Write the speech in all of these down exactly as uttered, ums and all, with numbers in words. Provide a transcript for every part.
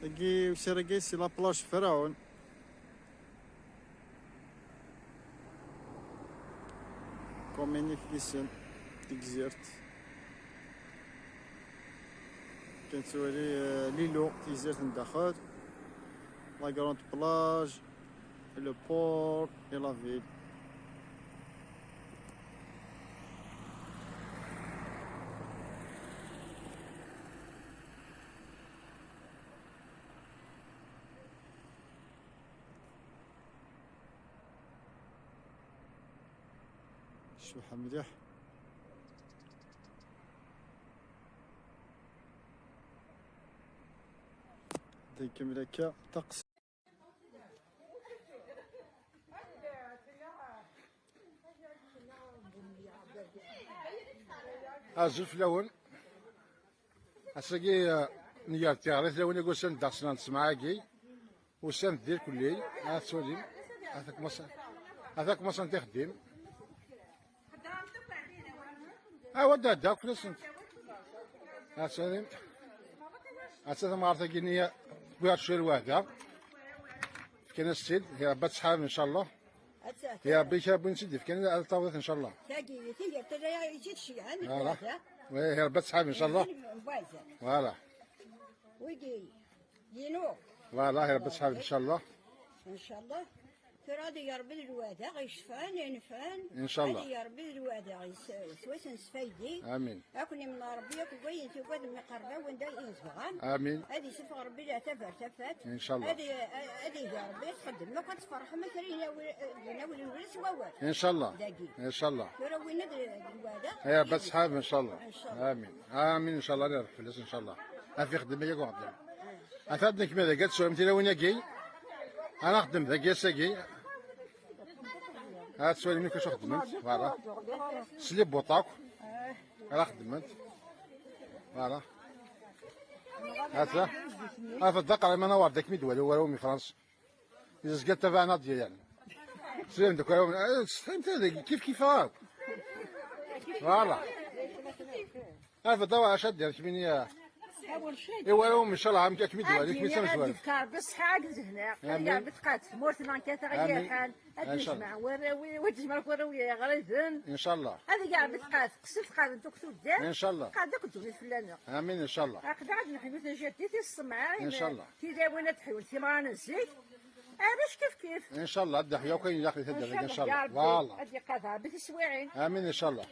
Dagi usirag-agi si la plage Ferɛun. Comme i k-d-isem, tigzirt. Kan tettwali, euh, Lilo, tigzirt n daxel. La grande plage, le port et la ville. Cebḥen mliḥ. Ad nkemmel akka ṭṭaqs. Azul fell-awen. Ass-agi, eh, nger tiɣrit, lawan i yusan ddeɣ snan ssmaɛ-agi. Usan-d di lkulli, ad twalim. Ata kmaṣ-, ata kmaṣ n tixeddim. Awa d ɛedda akk fell-asent. Ad twalim. Atta tamɣart-agi-nni tewwi-aɣ-d cwiya lwehda. Fkan-as-tt-id, ya Rebbi ad tḥareb, ncallah. Atta. Ya Rebbi, kra n win tt-id-yefkan ad tawiḍ, ncallah. Tagi, tigert, tala, i tt-id-ceyyɛen, voilà. Lwehda. Oui, ya Rebbi ad tḥareb, ncallah. Voilà. Wigi, yinu. Voilà, ya Rebbi ad tḥareb, ncallah. Ncallah. Tura ad igi Rebbi d lwehda yecfan, yenfan. Ncallah. Ad igi Rebbi d lwehda s-, s wass n sfaydi. Amin. Ad ken-imneɛ Rebbi akk deg wayen tugadem iqerben wanda i tebɣam. Amin. Ad iseffeɣ Rebbi leɛtab ar tafat. Ncallah. Ad i-, ad igi Rebbi txeddmem akk ad tferḥem, kra yinawi-, yinawi-, yinawi s wawal. Ncallah. Dagi. Ncallah. Tura win ad d lwehda. Ya Rebbi ad tḥareb, ncallah. Ncallah. Amin. Amin, ncallah, ad yerbeḥ fell-as, ncallah. Ad t-ixdem aya uɣdim. Ata ad nekmel dagi, ad teswem tilawin-agi. Ad nexdem dagi ass-agi. Ad teswem amek ara xedment, voilà. S les bottes akk. Ara xedment. Voilà. Ata. Afeḍ d aqrayman award akken i d-wali wara umi France. Yezga tabaɛna d-yayan. Slim deg wara umi, eh, tesɛim ta dagi, kif kif akk. Voilà. Afeḍ awa acu ad d-yerr kmini, eh. Awal cay. Iwara umi, ncallah, amek akken i d-wali, akken i d-wali. Ad yefk Rebbi ṣṣeḥḥa akked lehna. Amin. Ad yefk Rebbi ṣṣeḥḥa akked lehna. Amin. Ad yejmeɛ warraw-iw, ad yejmeɛ warraw-iw iɣriben. Ncallah. Ad yejmeɛ Rebbi ṣṣeḥḥa, teqsed tqabel akk tuddar. Ncallah. Qad akk ddunit fell-aneɣ. Amin, ncallah. Aql-aɣ ad neḥyu tajaddit i ṣṣemɛa. Ncallah. Tilawin ad ḥyun timɣarin n zik. Arrac kif kif. Ncallah, ad d-neḥyu akk ayen ilaq di taddart-agi, ncallah. Ncallah, ya Rebbi. Voilà. Ad iqad Rebbi tiswiɛin. Amin, ncallah.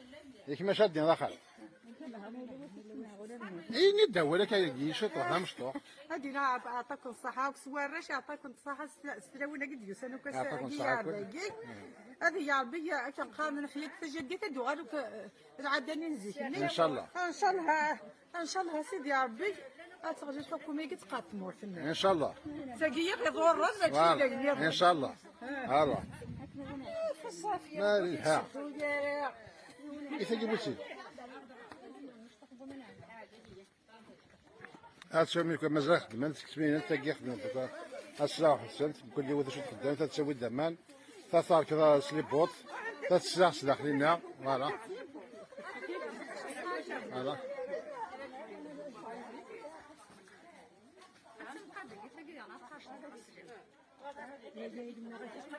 Yak maca ad d-iniḍ axir. Ini-d awal akka yagi, ciṭuḥ, d amecṭuḥ. Ad iniɣ aṭaken ṣṣaḥa, akk s warrac, aṭaken ṣṣaḥa s, s tlawin-agi d-yusan akk ass-agi. Aṭaken ṣṣaḥa, ad igi Rebbi akken qqaren, neḥya-d tajaddit, ad d-uɣal akk, eh, lɛada-nni n zik-nni. Ncallah. Ncallah, ncallah, a Sidi Rebbi, ad teɣli lḥukuma-agi tqad tmurt-nni. Ncallah. Tagi i ɣ-iḍurren, mačči d ayen nniḍen. Ncallah. Voilà. Malha. I tagi buti. Ad tesɛum, mazal xeddmen tektiwin, tagi xeddment, ass-a ḥessent, mkul yiwet acu txeddem, ta tettawi-d aman, ta terkeḍ s les bottes, ta tesleɣ s daxel-inna, voilà. Voilà.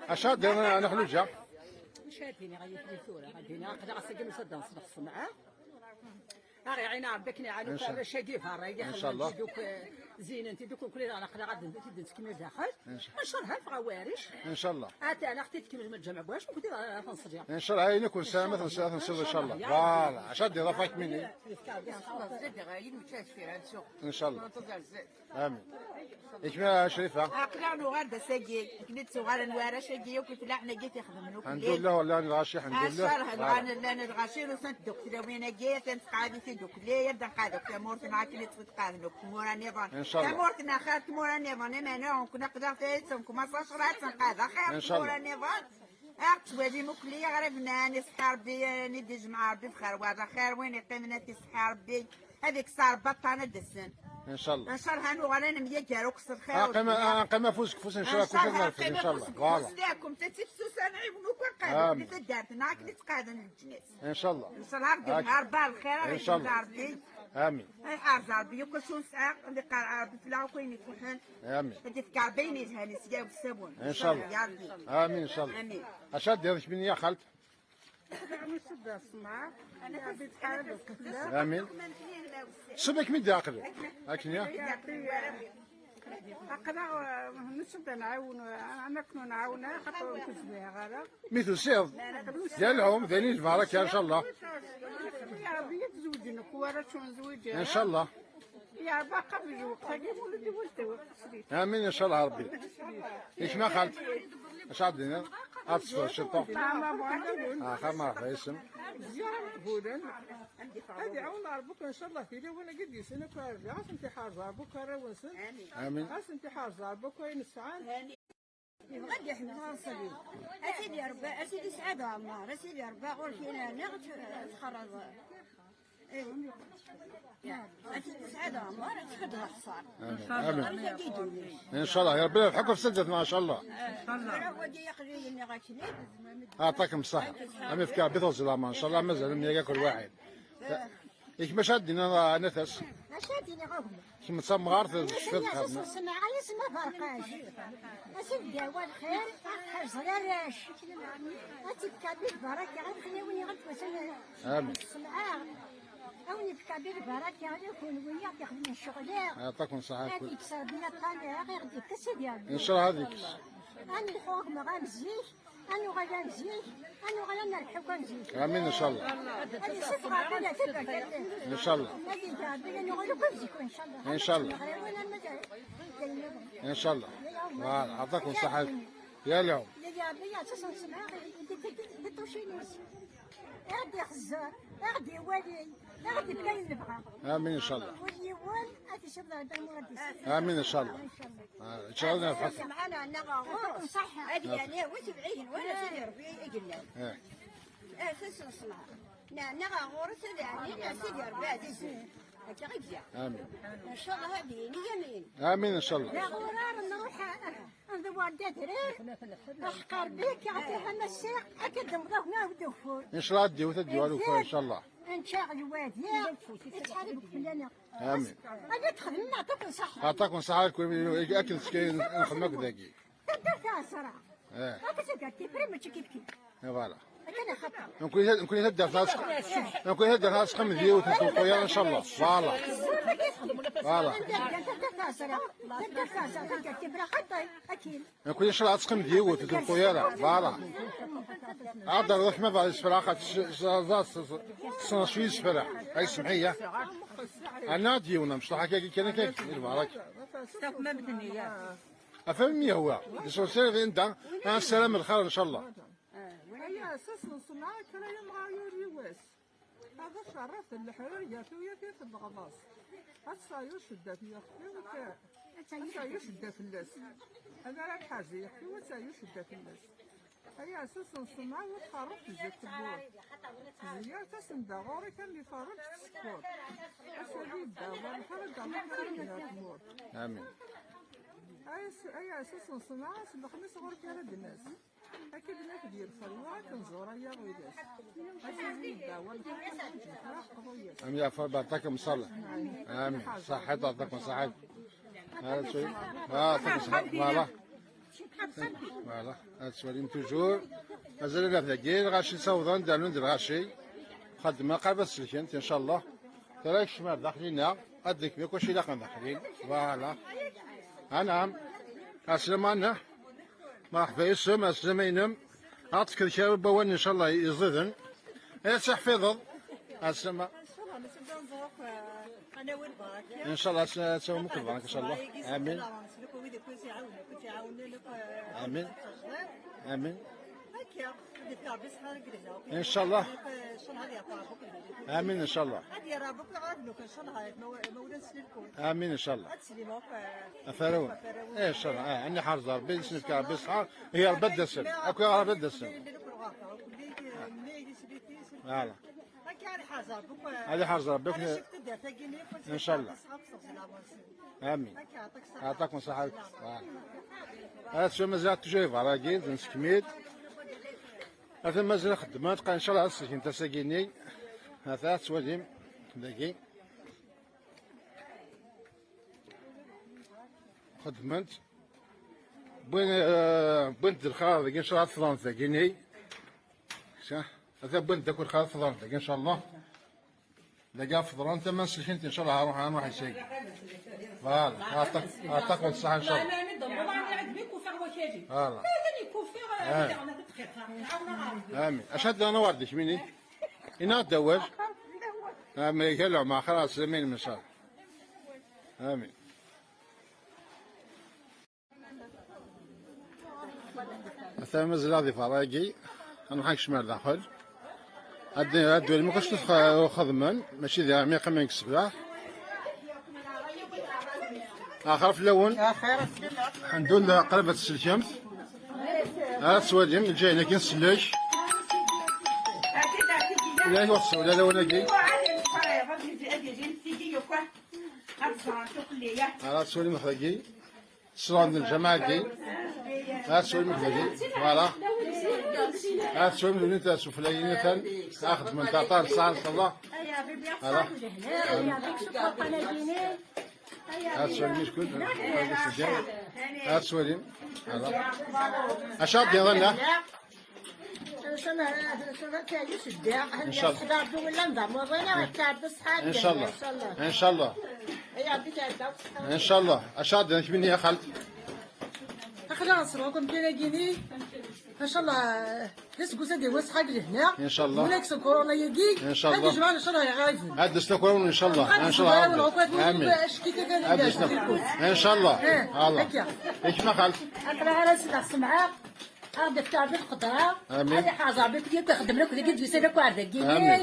Acu ad d-iniɣ, Nna Xluǧa? Acu ad d-iniɣ, ay akli tura, ad d-iniɣ, aql-aɣ ass-agi nusa-d ad nṣelleḥ ṣṣenɛa. Aɣ iɛin Rebbi akken iɛan akk arrac-agi berra, i ixedmen-t-id akk, eh, zinen-t-id akk, mkul aql-aɣ ad t-id-nettkemmil daxel. Ncallah. Ncallah, ffeɣ a warrac. Ncallah. Atan aɣ-t-id-tkemmel ma lǧameɛ n warrac, mkul ad ten-nṣelli. Ncallah, ayen akk nesɛa ma tensiḍ, ad tensiḍ, ncallah. Voilà, acu ad d-iniɣ ɣef wakk-nni? Ncallah. Amin. Ikma Crifa. Aql-aɣ nuɣal-d ass-agi, akken i d-ttuɣalen warrac-agi akk ifellaḥen-agi t-ixedmen akk. Ḥemdullah, llan lɣaci, ḥemdullah. Acar llan lɣaci, nusan-d akk tlawin-agi, atan tqeɛɛed-it-id akk. Ad d-nqeɛɛed akk tamurt-nneɣ akken i tt-tqeɛɛden akk tmura nniḍen. Ncallah. Tamurt-nneɣ xir tmura nniḍen, iman-nneɣ nekkni aql-aɣ tayet, nekkni ma s acra ad tenqeɛɛed axir tmura nniḍen. Ad ɣ-twalim akk iɣriben, ad iṣeḥḥi Rebbi, ad d-ijmeɛ Rebbi bxir, wa d axir, win iqqimen ad t-iṣeḥḥi Rebbi, ad ikkes Rebbi aṭṭan ad d-asen. Inchallah. Inchallah, nuɣal ad nemyager akk s lxir. Aqim, aqim afus deg ufus, inchallah, kullec ad nerfed, inchallah. Voilà. Tifsus ad nɛiwen akk ad qeɛden di taddart-nneɣ akken i ttqeɛden leǧnas. Inchallah. Inchallah, Rebbi, Rebbi lxir, Rebbi. Amin. Ad iḥerz Rebbi akk acu nesɛa, ad iqerr Rebbi fell-aɣ akk ayen ifuḥen. Amin. Ad ifk Rebbi ayen yelhan i sya usawun. Inchallah. Ya Rebbi. Amin, inchallah. Amin. Acu ad d-tiniḍ kemmini a xalt? Amin. Ṣṣeb akken i d-iɛqel. Akken ya. Aql-aɣ, eh, nṣeb ad nɛawen, eh, am akken ur nɛawen ara, xaṭer ur k-zwireɣ ara. Mi tusiḍ, d alɛum, d ayen i d-baraka, inchallah. Ya Rebbi, ad tzewǧen akk, wara ur nezwiǧ ara. Inchallah. Ya Rebbi, aqabel lweqt-agi, mulud i wul-, tewweḍ teslit. Amin, inchallah, Rebbi. Ikma xalt. Acu ad d-tiniḍ? Ad tesfeḍ ciṭuḥ. Axxam, merḥba yis-m. Ad iɛawen Rebbi, inchallah, tilawin-agi d-yusan akk ar lǧiha, ad tent-iḥerz Rebbi akk arraw-nsen. Amin. Ad tent-iḥerz Rebbi akk ayen sɛan. Yebɣa ad yeḥmed ɣer ṣṣbi. A Sidi Rebbi, a Sidi Sɛid Ɛmer, a Sidi Rebbi, ɣur-k ilana, ad txerreḍ. Eh. A Sidi Sɛid Ɛmer, ad txedmeḍ axṣar. Amin. Amin. Inchallah, ya Rebbi, ad iḥekku ɣef sdat-nneɣ, inchallah. Ara wagi aql-iyi nniɣ-ak-ten-id. Ɛṭakem ṣṣeḥḥa. Am ifka Rebbi tuẓẓel aman, inchallah, mazal am yaga kul waḥid. Ikma acu ad d-tiniḍ a Natas? Acu ad d-iniɣ a gma? Kemm d tamɣart, d cfiḍ xedma. Semɛa yis ma berqac. A Sidi Rebbi lxir, ad tḥerzeḍ arrac. Ad tefk Rebbi lbaraka, ad xniwen iɣed wasan. Amin. Semɛa. A wen-ifk Rebbi lbaraka, ala kunwi i ɣ-d-ixedmen ccɣel-a. Ɛṭaken ṣṣeḥḥa. Ad ikkes Rebbi laṭṭan-a, ad ɣ-d-ikkes Sidi Rebbi. Inchallah ad ikkes. Ad nelḥu gma am zik. Ad nuɣal am zik, ad nuɣal ad nerbeḥ akk am zik. Amin, inchallah. Ad isuffeɣ Rebbi leɛtab ar tallit. Inchallah. Ad ig Rebbi ad nuɣal akk am zik, inchallah. Inchallah. Ad neɣri win am ad, inchallah. Voilà, ɛṭaken ṣṣeḥḥa. Ya lɛum. Ad ig Rebbi yeɛṭi-sen semɛa di, di, di, di tucin-is. Ad ixezzer, ad iwali, ad ibna ayen nebɣa. Amin, inchallah. Win yiwen, ad isuffeɣ Rebbi lmurad-is. Amin, inchallah. Inchallah. Ah, inchallah. Semɛa neɛna ɣur-s. Ad yeɛni wi tebɛigen wala Sidi Rebbi i yellan. Eh. Eh, s-, s-, semɛa. Neɛna ɣur-s ad yeɛni Sidi Rebbi ɛzizen. Akka i iga. Amin. Inchallah ad d-yini amin. Amin, inchallah. Neɣ urar nruḥ, eh, ad nḍewwer d adrar. Aḥeqq Rebbi, akka ɣef iha Massa, akka d-nḍewwer d ufur. Inchallah ad d-iwet ad d-yuɣal ufur, inchallah. Ad neččaɣ lwadi, yettḥarib fell-aneɣ. Amin. Ad txedmem, ɛṭaken ṣṣeḥḥa. Ɛṭaken ṣṣeḥḥa, akken teskayen nxeddem akk dagi. Taddart Ɛeṣra. Eh. Akka taddart Tifri mačči kif kif. Eh, voilà. Akken axaṭer. Nekkni ta-, nekkni taddart Ɛeṣra. Nekkni taddart Ɛeṣra, qim d yiwet n tmeṭṭuyar, inchallah. Voilà. Voilà. Taddart Ɛeṣra. Taddart Ɛeṣra, taddart Tifri xaṭi. Akin. Nekkni inchallah ad teqqim d yiwet, ur tebqu ara. Voilà. Ad d-rreɣ ma bɣa isefra, xaṭ s-, s-, s-, s-, s-, s-, s-, isefra. Ay semḥiya. Ana ad d-yiwen amecṭuḥ akka, akka, akka, akka, i lbaraka. Taf ma bdeniya. Afam mi yehwa. L'essentiel d anda. Ad nessaram lxir, inchallah. Aya, s-, s-, s-, ma kra yamɣar yur yiwes. Ad tcerref leḥrir gar tuyat i tebɣeḍ-as. Ad teɛyu cedda f yixef-iw, ad teɛyu cedda fell-as. Ad ara tḥerz yixef-iw, ad teɛyu cedda fell-as. Ay aɛessas n ṣṣenɛa, ur txerref tezzi n tewwurt. Tezzi-a tasen-d ɣur-k, am iferrej tsekkurt. Ass-agi yedda war lḥir, ad d-terreḍ lxir n tmurt. Amin. Ay aɛessas n ṣṣenɛa, s lexmis ɣur-k ara d-nas. Akken ad d-yelxer wa, ad nẓur aya ɣilas. Ass-agi yedda war lḥir, ad neǧǧ lefraḥ qḍu-yas. Am yeɛfu Rebbi, ɛṭakem ṣṣeḥḥa. Amin. Ṣaḥḥit, ɛṭakem ṣṣeḥḥa. Ah, ɛṭakem ṣṣeḥḥa. Voilà. Voilà, ad twalim toujours. Mazal ad naf dagi, lɣaci ssawḍen, d-rnun d lɣaci. Xeddmen qrib ad selkent, inchallah. Tura kecmen ar daxel-inna, ad d-nekmen akk acu ilaqen daxel-in. Voilà. Anɛam. Aslama, anɛam. Merḥba yis-m, aslama-inem. Ad tekkeḍ kra n wawal, inchallah, iẓiden. Ad tiḥfiḍeḍ. Aslama. Inchallah, nesɛedda neẓruf, eh, ad nawi lbaraka. Inchallah, ad tawim akk lbaraka, inchallah. Amin. Amin. Amin. Akka, ad yefk Rebbi ṣṣeḥḥa deg lehna. Inchallah. Inchallah ad yeɛṭi Rebbi akk lehna. Amin, inchallah. Ad yerr Rebbi akk lehna, inchallah, ma, ma ulac s lkul. Amin, inchallah. Ad teslim akk, eh, ɣef warraw-nwen. Ɣef warraw-nwen. Eh, inchallah. Ah, ad nefk Rebbi ṣṣeḥḥa, yerr Rebbi ad d-asen. Akk yerr Rebbi ad d-asen. Voilà. Ad iḥrez Rebbi. Inchallah. Amin. Ɛṭakum ṣṣeḥḥa. Ad tesɛum azal toujours ibaraki, d nsekmil. Atan mazal xeddment, qa inchallah ad sellken tasa-agi-nni. Ata tettwalim dagi. Xeddment. Wwin, eh, wwin-d lxir dagi, inchallah ad feḍrent dagi-nni. Ata wwin-d akk lxir ad feḍrent dagi, inchallah. Dagi ad feḍrent, ama nselkent, inchallah, ad ruḥ, ad ruḥ isagi. Voilà, ɛṭak, ɛṭak ṣṣeḥḥa, inchallah. Voilà. Amin. Amin. Acu ad d-nniɣ ɣer dikmini? Ini-aɣ-d awal. Amin. Yal lɛumar xir, ɛeslama-inem, inchallah. Amin. Ata mazal-aɣ di berra-agi, ad nruḥ ad nekcem ar daxel. Ad, ad d-walim akk acu xedmen, mačči d armi qqimen deg sseblaḥ. Axir fell-awen. Lḥemdullah, qrib ad tselkemt. Ara tettwalim, lǧayen-agi nsellek. Ulac ur tessewlal lawan-agi. Ara tettwalim dagi. Ṣṣura n lǧameɛ-agi. Ad teswim dagi. Voilà. Ad teswim dagi, ta sufella-agi atan. Ad xedment aṭas, inchallah. Voilà. Ad teswim meskul. Ad teswim. Voilà. Acu ad d-yeḍran? Inchallah. Inchallah. Inchallah. Inchallah. Acu ad d-nekmini a xalt? Aql-aɣ nesruḥ akken kan agini. Inchallah. D aseggas ad d-yawi ṣṣeḥḥa d lehna. Inchallah. Wala kkes lkuruna-agi. Inchallah. Ad d-jemɛen inchallah iɣayben. Ad d-slen kuruna inchallah. Inchallah. Amin. Ad d-slen. Inchallah. Akka. Ikma xalt. Aql-aɣ ara s-, ssmeɛa. Ad d-yefk Rebbi lqedra. Amin. Ad iḥrez Rebbi kullec, ad ixdem akk dagi d-yusan akk ar dagi. Amin.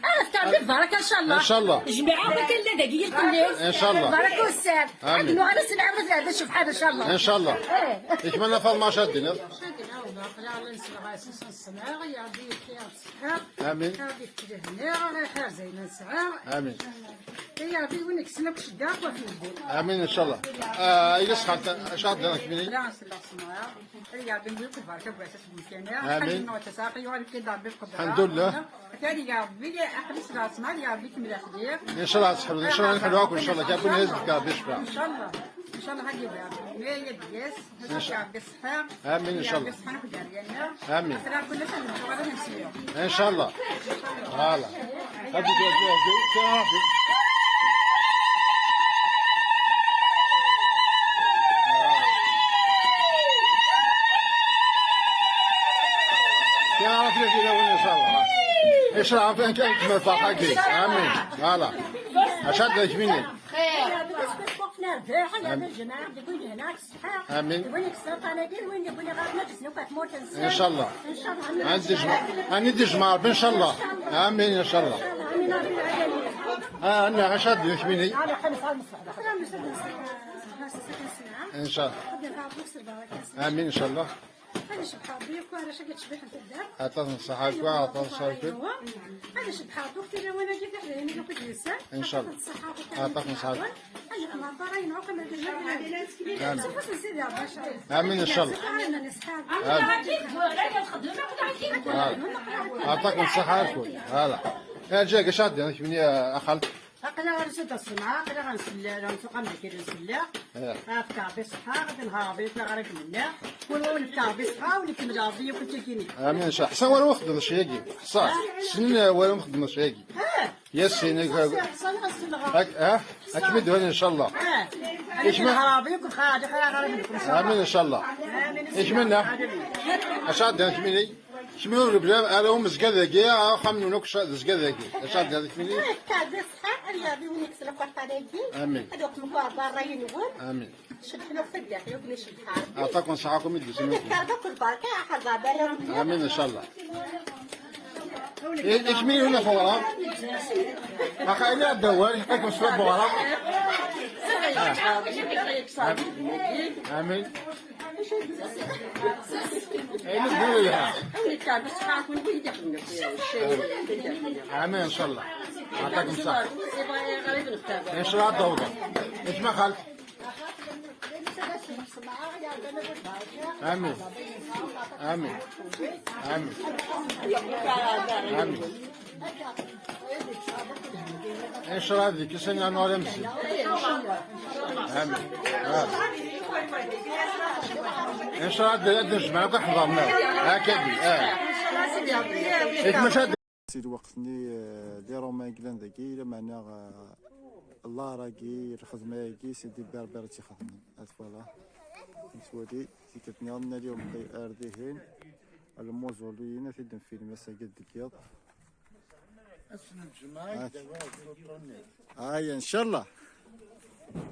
Ad yefk Rebbi lbaraka, inchallah. Inchallah. Jmiɛ akk akken llan dagi yal kullec. Inchallah. Lbaraka ussan. Amin. Ad nuɣal ad s-nɛawed ad ncebḥen, inchallah. Inchallah. Eh. Ikma Faḍma, acu ad d-tiniḍ? Amin. Amin. Amin, inchallah. Ah, iles xalt, acu ad d-tiniḍ? Amin. Alḥemdulillah. Inchallah ad tḥemmleḍ, inchallah ad nḥemmleḍ akk, inchallah. Inchallah. Amin, inchallah. Amin. Inchallah. Voilà. Inchallah. Inchallah. Amin. Voilà. Acu ad d-nekmini? Amin. Inchallah. Inchallah. Amin. Inchallah. Amin. Inchallah. Amin. Inchallah. Aṭas n ṣṣeḥḥa akk, aṭas n ṣṣeḥḥa akk. Inchallah. Aṭas n ṣṣeḥḥa akk. Amin. Amin, inchallah. Amin. Aṭas n ṣṣeḥḥa akk. Voilà. Acu ad d-tiniḍ a xalt? Aql-aɣ ar sud aṣemɛa, aql-aɣ nsell, ar nsuq am dagi nsell. Ad fkeɣ Rebbi ṣṣeḥḥa, ad nheṛ Rebbi, aql-aɣ ara gmenna. Wala ur nefk Rebbi ṣṣeḥḥa, ur nkemmel Rebbi yakk nekkini. Amin, inchallah. Ḥṣan wala ur xeddmeḍ cayagi. Ḥṣan. Snin wala ur xeddmeḍ cayagi. Yasin, ḥṣan, ḥṣan, ḥṣan. Ak-, ha? Ad kem-id-wan, inchallah. Ikma. Amin, inchallah. Ikma. Acu ad d-nekmini? Kemmini ur rebla ara umezgad-agi, axxam-nwen akk d zgad-agi. Acu ad d-nekmini? Amin. Amin. Aṭakum ṣṣeḥḥa akk mi d-tusim. Amin, inchallah. Ikmini huna f uɣrab. Axa, ini ad d-awal, akum ṣṣeḥḥa f uɣrab. Amin. Amin. Amin, إن شاء الله. يعطيكم الصحة. إن شاء الله تعوض. اسمع خالد. آمين. آمين. آمين. آمين. إن شاء الله هذيك السنة نور يمسي. آمين. آه. إن شاء الله هاد الجمعة كنحضرنا. هكذا. آه. إيه، مش هاد. سي الوقت ني، آه، دي رومان كلان ذاكي، إلا معنى، آه، الله راكي الخدمة ياكي سيدي بير بير تيخدم. هاد فوالا. نسوالي، سي كتنيا لنا اليوم طي أرديهين. الموزولين في دم في المساجد ديال. أسن الجمعة، آه. دابا السلطان. آه، إن شاء الله.